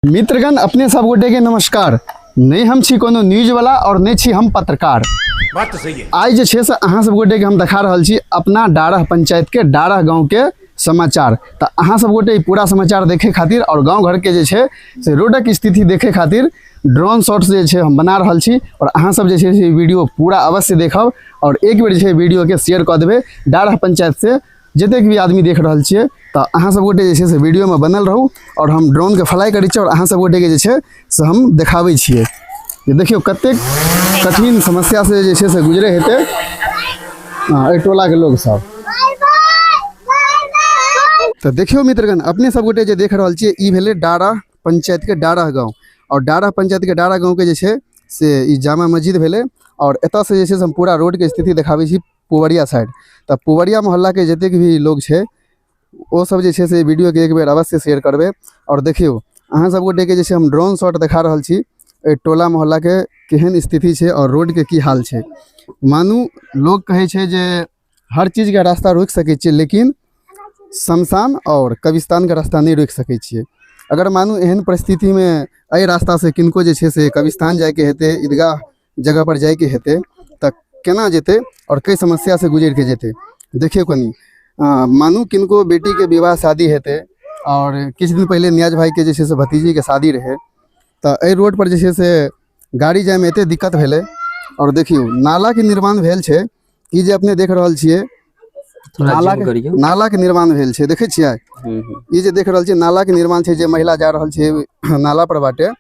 मित्रगण अपने सब गोटे के नमस्कार। नहीं हम छी कोनो न्यूज वाला और नहीं छी हम पत्रकार। बात तो सही है। आइ जे छै से अहाँ सब गोटे के हम देखा रहल छी अपना डारह पंचायत के डारह गांव के समाचार। तऽ अहाँ सब गोटे ई पूरा समाचार देखे खातिर और गांव घर के जे छै से रोडक स्थिति देखे खातिर ड्रोन शॉट्स जे छै हम बना रहल छी और अहाँ सब जे छै से वीडियो पूरा अवश्य देखब और एक बेर जे छै वीडियो के शेयर कऽ देबै डारह पंचायत से जतेक भी आदमी देख रहल छियै। तऽ अहाँ सब गोटे जे छै से वीडियोमे बनल रहू और हम ड्रोनके फ्लाई करै छियै और अहाँ सब गोटेके जे छै से हम देखाबै छियै जे देखियौ कतेक कठिन समस्या से जे छै से गुजरे हेतै एहि टोलाके लोक सब। तऽ देखियौ मित्रगण अपने सब गोटे जे देख रहल छियै ई भेलै डारह पंचायत के डारह गाँव और डारह पंचायत के डारह गाँव के जे छै से ई जामा मस्जिद भेलै और एतऽ से जे छै से हम पूरा रोडके स्थिति देखाबै छी पुवरिया साइड। तऽ पुवरिया मोहल्लाके जतेक भी लोग छै ओ सब जे छै से वीडियोके एक बेर अवश्य शेयर करबै। और देखियौ अहाँ सब गोटेके जे छै हम ड्रोन शॉट देखा रहल छी एहि टोला मोहल्लाके केहन स्थिति छै और रोडके की हाल छै। मानू लोग कहै छै जे हर चीजके रास्ता रोकि सकै छियै लेकिन शमशान और कब्रिस्तानके रास्ता नहि रोकि सकै छियै। अगर मानू एहन परिस्थितिमे एहि रास्तासँ किनको जे छै से कब्रिस्तान जाइके हेतै, ईदगाह जगह पर जाइके हेतै तऽ केना जेतै आओर कै समस्यासँ गुजरिके जेतै। देखियौ कनि मानू किनको बेटीके विवाह शादी हेतै आओर किछु दिन पहिले नियाज भाइके जे छै से भतीजीके शादी रहै तऽ एहि रोडपर जे छै से गाड़ी जाइमे एतेक दिक्कत भेलै। आओर देखियौ नालाके निर्माण भेल छै, ई जे अपने देख रहल छियै थोड़ा नाला जूम के करियौ। नालाके निर्माण भेल छै, देखै छियै ई जे देख रहल छियै नालाके निर्माण छै। जे महिला जा रहल छै नाला पर बाटे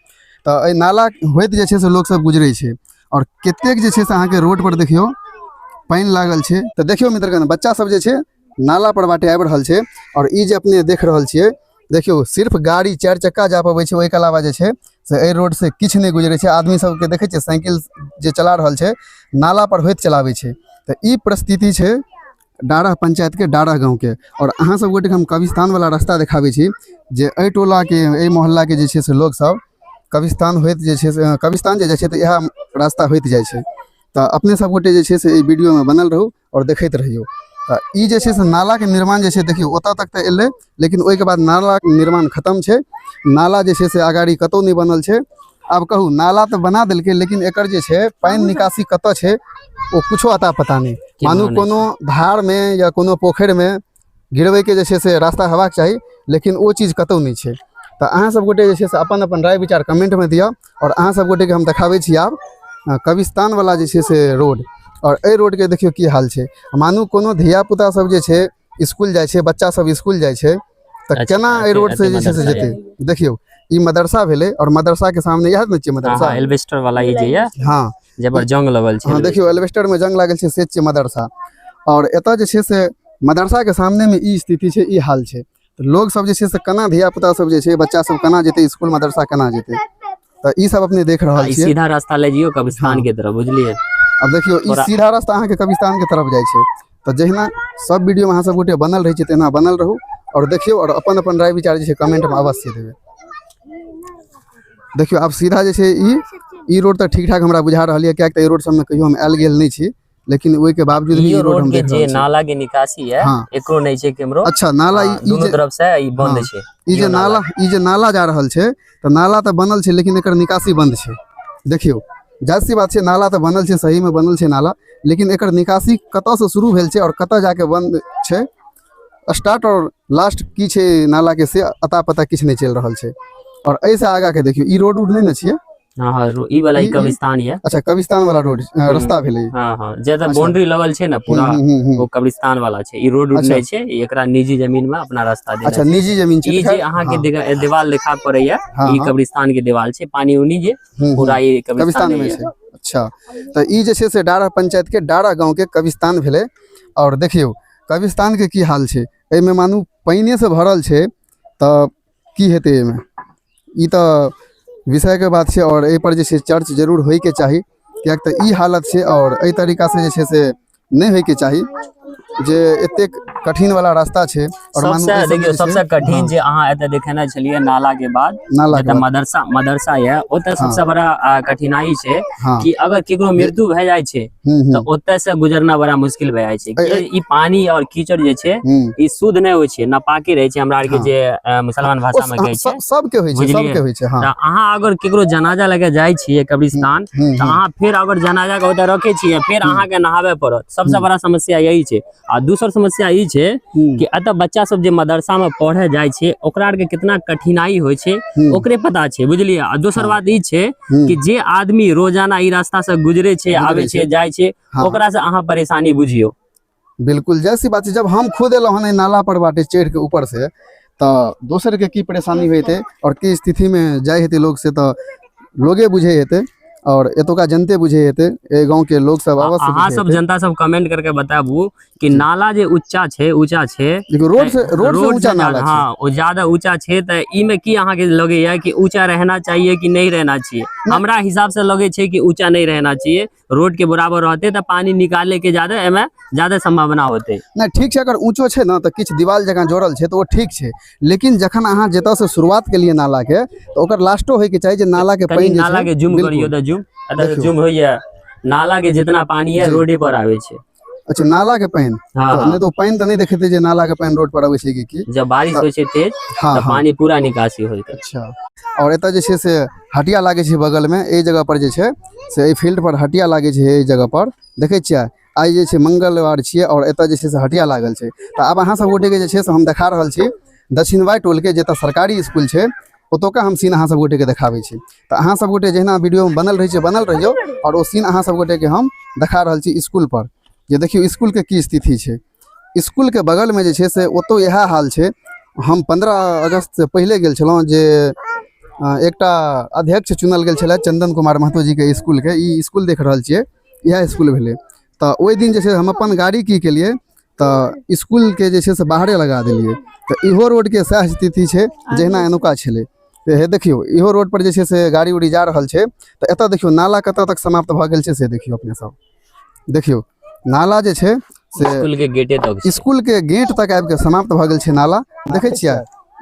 तऽ एहि नाला होइत जे छै से लोक सब गुजरै छै और कतेक जे छै से अहाँके रोड पर देखियौ पानि लागल छै। तऽ देखियौ मित्रगण बच्चा सब जे छै नाला पर बाटे आबि रहल छै और ई जे अपने देख रहल छियै देखियौ सिर्फ गाड़ी चारि चक्का जा पबै छै, ओहिके अलावा जे छै से एहि रोड से किछु नहि गुजरै छै। आदमी सबके देखै छियै साइकिल जे चला रहल छै नाला पर होइत चलाबै छै। तऽ ई परिस्थिति छै डारह पंचायत के डारह गाँव के। और अहाँ सब गोटेके हम कब्रिस्तान वाला रास्ता देखाबै छी जे एहि टोलाके एहि मोहल्लाके जे छै से लोक सब कब्रिस्तान होइत जे छै से कब्रिस्तान जे जाइ छै तऽ इएह रास्ता होइत जाइ छै। तऽ अपने सब गोटे जे छै से एहि वीडियोमे बनल रहू और देखैत रहियौ। तऽ ई जे छै से नालाके निर्माण जे छै देखियौ ओतऽ तक तऽ एलै लेकिन ओहिके बाद नालाके निर्माण खतम छै। नाला जे छै से अगाड़ी कतहु नहि बनल छै। आब कहू नाला तऽ बना देलकै लेकिन एकर जे छै पानि निकासी कतऽ छै ओ किछो अता पता नहि। मानू कोनो धारमे या कोनो पोखरिमे गिरबैके जे छै से रास्ता हेबाक चाही लेकिन ओ चीज कतहु नहि छै। तऽ अहाँ सब गोटे जे छै से अपन अपन राय विचार कमेंटमे दिअ और अहाँ सब गोटेके हम देखाबै छी आब कब्रिस्तान वाला जे छै से रोड और एहि रोडके देखियौ की हाल छै। मानू कोनो धियापुता सब जे छै इसकुल जाइ छै, बच्चा सब इसकुल जाइ छै तऽ अच्छा, केना एहि रोड से जे छै से मदरसा जेतै। देखियौ ई मदरसा भेलै और मदरसा के सामने इएह ने छियै मदरसा। हाँ, एल्बेस्टर वाला ई जे ये हाँ जे पर जंग लगल छै। हाँ देखियौ एल्बेस्टर में जंग लागल छै से छियै मदरसा। और एतऽ जे छै से मदरसा के सामने में ई स्थिति छै, ई हाल छै। तऽ लोग सब जे छै से केना धियापुता सब जे छै बच्चा सब केना जेतै इसकुल मदरसा केना जेतै। तऽ ई सब अपने देख रहल ई छियै। सीधा रास्ता ले जियो कब्रिस्तान हाँ। के तरफ, बुझलियै। अब देखियौ ई सीधा रास्ता अहाँके कब्रिस्तान के तरफ जाइ छै। तऽ जहिना सब वीडियो में अहाँ सब गोटे बनल रहै छियै तहिना बनल रहू और देखियौ और अपन अपन राय विचार जे छै कमेंट में अवश्य देबै। देखियौ आब सीधा जे छै ई रोड तऽ ठीक ठाक हमरा बुझा रहल यऽ किएक तऽ एहि रोड सबमे कहियो हम आयल गेल नहि छी लेकिन ओहिके बावजूद भी ई इहो रोड रोड हम के देख जे रहल छी। नाला के निकासी है हाँ। एकरो नहीं छै केमरो। अच्छा नाला हाँ, ई दोनों जे तरफ से ई बंद हाँ, छै। ई जे इहो नाला, ई जे नाला जा रहल छै तऽ नाला तऽ बनल छै लेकिन एकर निकासी बंद छै। देखियौ जाहिर सी बात छै नाला तऽ बनल छै, सही में बनल छै नाला, लेकिन एकर निकासी कतऽ से शुरू भेल छै और कतऽ जाके बंद छै, स्टार्ट और लास्ट की छै नाला के से अता पता किछु नहि चलि रहल छै। और एहिसँ आगा के देखियौ ई रोड उड नहि ने छियै। हाँ हाँ ई वाला ई कब्रिस्तान ये। अच्छा कब्रिस्तान वाला रोड रास्ता भेलै। हाँ हाँ जे बाउंड्री लगल छै ने पूरा ओ कब्रिस्तान वाला छै। ई रोड उड नहि छै, एकरा निजी जमीन में अपना रास्ता देने अच्छा छै। निजी जमीन छै। ई जे अहाँ के देवाल देखा पड़ैया ई कब्रिस्तान के देवाल छै, पानी उनी जे पूरा ई कब्रिस्तान में छै। अच्छा तऽ ई जे छै से डारह पंचायत के डारह गाँव के कब्रिस्तान भेलै। और देखियौ कब्रिस्तान के की हाल छै, एहिमे मानू पानिए से भरल छै तऽ की हेतै एहिमे, ई तऽ विषयके बात छै। आओर एहिपर जे छै चर्च जरूर होइके चाही किएक तऽ ई हालत छै आओर एहि तरीकासँ जे छै से नहि होइके चाही जे एतेक कठिनवला रास्ता छै। और मानू सबसे एहि सबमे देखियौ जे छै सबसे कठिन हाँ जे अहाँ एतऽ देखेने छलियै नाला के बाद नाला के जतऽ बाद मदरसा मदरसा यऽ ओतऽ हाँ सबसे बड़ा कठिनाई छै हाँ कि अगर केकरो जे मृत्यु भए जाइ छै हम्म तऽ हम्म ओतऽ से गुजरना बड़ा मुश्किल भए जाइ छै ए- कि ए- ई पानी और कीचड़ जे छै हम्म ई शुद्ध नहि होइ छै नापाकी रहै छै हमरा आरके हाँ जे मुसलमान ओ भाषा मे कहै छै सबके होइ छै बुझलियै सबके होइ छै हाँ तऽ अहाँ अगर केकरो जनाजा लगे जाइ छियै हम्म कब्रिस्तान हम्म तऽ हम्म अहाँ फेर अगर जनाजा के ओतऽ रखै छियै फेर हम्म अहाँके नहाबे पड़त सबसे हम्म बड़ा समस्या यही छै आ दोसर समस्या ई छै हम्म कि एतऽ बच्चा सब जे मदरसा में पढ़े जाइ छै ओकरा आरके कितना कठिनाई होइ छै हम्म ओकरे पता छै बुझलियै आ दोसर हाँ बात ई छै कि हम्म जे आदमी रोजाना ई रास्ता से गुजरे छै आबै गुजरै छै छै जाइ छै हाँ ओकरा से अहाँ परेशानी बुझियौ। बिल्कुल जैसी बात छै, जब हम खुद एलहुँ हन एहि नाला पर बाटे चढ़ि के ऊपर से तऽ दोसर के की परेशानी होइत है और की स्थिति में जाइ हेतै लोग से तऽ लोगे बुझे हेतै और एतुका जनते बुझे हेतै, एहि गाँव के लोग सब अवश्य अहाँ बुझे सब हेतै। जनता सब कमेंट करके बताबू कि जी नाला जे ऊंचा छै ऊंचा छै देखियौ रोड से रोड से रोड ऊंचा से नाला छै। हाँ वो ज्यादा ऊंचा छै तऽ ई में की अहाँ के लगैया कि ऊंचा रहना चाहिए कि नहीं रहना चाहिए? नहीं। हमरा हिसाब से लगे छै कि ऊंचा नहीं रहना चाहिए, रोड के बराबर रहते तऽ पानी निकाले के ज्यादा एमे ज्यादा संभावना होते। नहीं ठीक छै, अगर ऊंचो छै ना तऽ किछु दीवाल जकाँ जोड़ल छै तऽ ओ ठीक छै, लेकिन जखन अहाँ जतऽ से शुरुआत केलियै नाला के तऽ ओकर लास्टो होय के चाही जे नाला के कनी पानि जे नाला छै के जूम करियो बिल्कुल तऽ जूम एतऽ देखियौ जूम होइया नाला के जितना पानी है जी रोडे पर आवे छै। अच्छा नाला के पानि हाँ तऽ हाँ नहि तऽ ओ पानि तऽ नहि देखेतै जे नाला के पानि रोड पर अबै छै कि की। जब बारिश तऽ होइ छै तेज हाँ तऽ हाँ पानी पूरा निकासी होइत। अच्छा और एतऽ जे छै से हटिया लागै छै बगल मे, एहि जगह पर जे छै से एहि फील्ड पर हटिया लागै छै, एहि जगह पर देखै छियै आइ जे छै मंगलवार छियै और एतऽ जे छै से हटिया लागल छै। तऽ आब अहाँ सब गोटेके जे छै से हम देखा रहल छी दक्षिणवाइ टोलके जतऽ सरकारी स्कूल छै ओतुका हम सीन अहाँ सब गोटेके देखाबै छी। तऽ अहाँ सब गोटे जहिना वीडियोमे बनल रहै छियै बनल रहियौ और ओ सीन अहाँ सब गोटेके हम देखा रहल छी स्कूल पर जे देखियौ स्कूलके की स्थिति छै। स्कूलके बगलमे जे छै से ओतौ इएह हाल छै। हम 15 अगस्त से पहिले गेल छलहुँ जे एकटा अध्यक्ष चुनल गेल छलथि चंदन कुमार महतो जीके स्कूलके, ई स्कूल देख रहल छियै इएह स्कूल भेलै। तऽ ओहि दिन जे छै हम अपन गाड़ी की केलियै तऽ स्कूलके जे छै से बाहरे लगा देलियै। तऽ इहो रोडके सएह स्थिति छै जहिना एनुका छलै। तऽ हे देखियौ इहो रोड पर जे छै से गाड़ी उड़ी जा रहल छै। तऽ एतऽ देखियौ नाला कतऽ तक समाप्त भऽ गेल छै से देखियौ अपने सब। देखियौ नाला जे छै से स्कूल के गेटे तक छै। स्कूल के गेट तक आबि के समाप्त भऽ गेल छै नाला। देखै छियै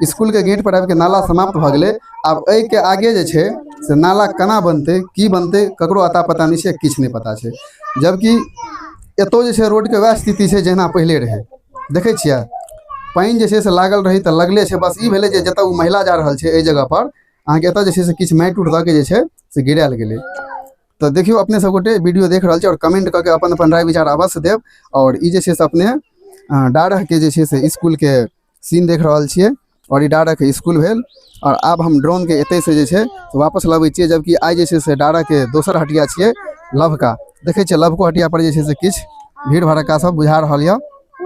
स्कूल के गेट पर आबि के नाला समाप्त भऽ गेलै। आब एहिके आगे जे छै से नाला केना बनतै की बनतै ककरो अता पता नहि छै, किछु नहि पता छै। जबकि एतौ जे छै रोडके वएह स्थिति छै जहिना पहिले रहै। देखै छियै पानि जे छै से लागल रहै तऽ लगले छै, बस ई भेलै जे जतऽ ओ महिला जा रहल छै एहि जगह पर अहाँके एतऽ जे छै से किछु माटि उटि दऽ के जे छै से गिरायल गेलै। तऽ देखियौ अपने सब गोटे वीडियो देख रहल छी और कमेंट कऽ के अपन अपन राय विचार अवश्य देब। और ई जे छै से अपने डारहके जे छै से स्कूलके सीन देख रहल छियै और ई डारहके स्कूल भेल। और आब हम ड्रोनके एतैसँ जे छै से वापस लबै छियै, जबकि आइ जे छै से डारहके दोसर हटिया छियै लभका। देखै छियै लभको हटिया पर जे छै से किछु भीड़ भड़क्का सब बुझा रहल यऽ।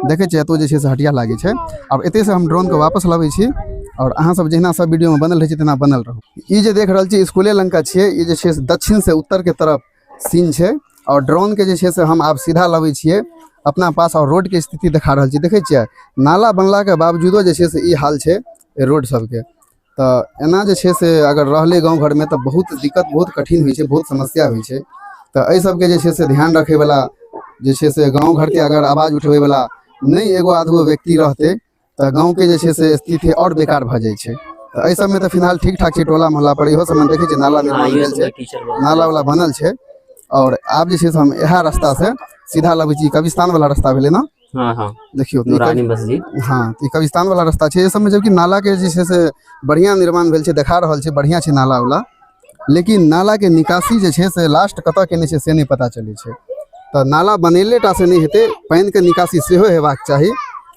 देखै छियै एतौ जे छै से हटिया लागै छै। आब एतैसँ हम ड्रोनके वापस लबै छी और अहाँ सब जहिना सब वीडियोमे बनल रहै छी तेना बनल रहू। ई जे देख रहल छी स्कूले लंका छियै, ई जे छै से दक्षिण से उत्तर के तरफ सीन छै और ड्रोन के जे छै से हम आब सीधा लबै छियै अपना पास और रोड के स्थिति देखा रहल छी। देखै छियै नाला बनला के बावजूदो जे छै से ई हाल छै रोड सबके। तऽ एना जे छै से अगर रहलै गाँव घरमे तऽ बहुत दिक्कत बहुत कठिन होइ छै, बहुत समस्या होइ छै। तऽ एहि सबके जे छै से ध्यान रखैवला जे छै से गाँव घरके अगर आवाज उठबैवला नहि एगो आधगो व्यक्ति रहतै तऽ गाँवके जे छै से स्थिति आओर बेकार भऽ जाइ छै। तऽ एहि सबमे तऽ फिलहाल ठीक ठाक छै टोला मोहल्ला पर, इहो सबमे देखै छियै नाला निर्माण भेल छै, नाला वाला बनल छै। और आब जे छै से हम इएह रास्ता से सीधा लबै छी, कब्रिस्तान वाला रास्ता भेलै ने। हाँ हाँ देखियौ तऽ ई नूरानी मस्जिद। हाँ तऽ ई कब्रिस्तान वाला रास्ता छै। एहि सबमे जबकि नाला के जे छै से बढ़िआँ निर्माण भेल छै, देखा रहल छै बढ़िआँ छै नाला वाला, लेकिन नाला के निकासी जे छै से लास्ट कतऽ केने छै से नहि पता चलै छै। तऽ नाला बनेले टा से नहि हेतै, पानिके निकासी सेहो हेबाक चाही।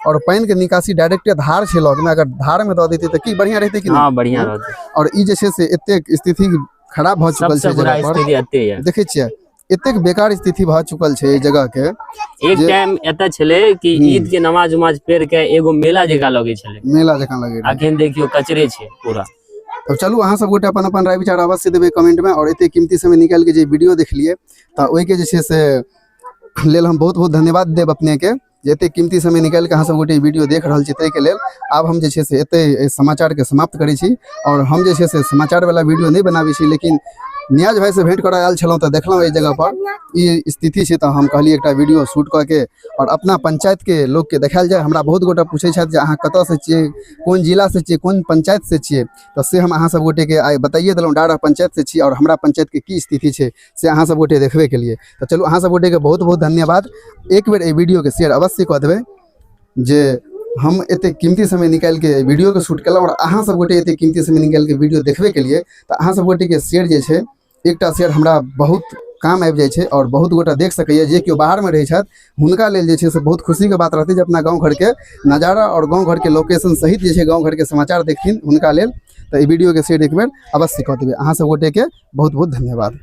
और पानिके निकासी डायरेक्टे धार छै लगमे, अगर धारमे दऽ दैतै तऽ की बढ़िआँ रहितै कि नहि? हाँ बढ़िआँ रहतै। और ई जे छै से एतेक स्थिति खराब भऽ चुकल सबसे छै बुरा जगह पर। स्थिति एते यऽ। देखै छियै एतेक बेकार स्थिति भऽ चुकल छै एहि जगह के। एक टाइम एतऽ छलै कि ईद के नमाज उमाज पढ़ि के एगो मेला जकाँ लगै छलै, मेला जकाँ लगै रहै। अखन देखियौ कचरे छै पूरा। तब चलू अहाँ सब गोटे अपन अपन राय विचार अवश्य देबै कमेंट में। और एते कीमती समय निकालि के जे वीडियो देखलियै तऽ ओहिके जे छै से लेल हम बहुत बहुत धन्यवाद देब अपने के, जे एते कीमती समय निकालि के अहाँ सब गोटे वीडियो देख रहल छी ताहिके लेल। आब हम जे छै से एते एहि समाचार के समाप्त करै छी। और हम जे छै से समाचार वाला वीडियो नहि बनाबै छी, लेकिन नियाज भाइसँ भेँट करऽ आयल छलहुँ तऽ देखलहुँ एहि जगहपर ई स्थिति छै, तऽ हम कहलियै एकटा वीडियो शूट कऽ के आओर अपना पंचायतके लोकके देखायल जाय। हमरा बहुत गोटा पूछै छथि जे अहाँ कतऽसँ छियै, कोन जिलासँ छियै, कोन पंचायतसँ छियै, तऽ से हम अहाँ सब गोटेके आइ बताइए देलहुँ। डारा पंचायतसँ छी आओर हमरा पंचायतके की स्थिति छै से अहाँ सब गोटे देखबे केलियै। तऽ चलू, अहाँ सब गोटेके बहुत बहुत धन्यवाद। एक बेर एहि वीडियोके शेयर अवश्य कऽ देबै जे हम एतेक कीमती समय निकालिके एहि वीडियोके शूट केलहुँ आओर अहाँ सब गोटे एतेक कीमती समय निकालिके वीडियो देखबे केलियै। तऽ अहाँ सब गोटेके शेयर जे छै, एकटा शेयर हमरा बहुत काम आबि जाइ छै आओर बहुत गोटा देख सकैए। जे केओ बाहरमे रहै छथि हुनका लेल जे छै से बहुत खुशीके बात रहतै जे अपना गाँव घरके नजारा आओर गाँव घरके लोकेशन सहित जे छै गाँव घरके समाचार देखथिन हुनका लेल। तऽ ई वीडियोके शेयर एक बेर अवश्य कऽ देबै। अहाँ सब गोटेके बहुत बहुत धन्यवाद।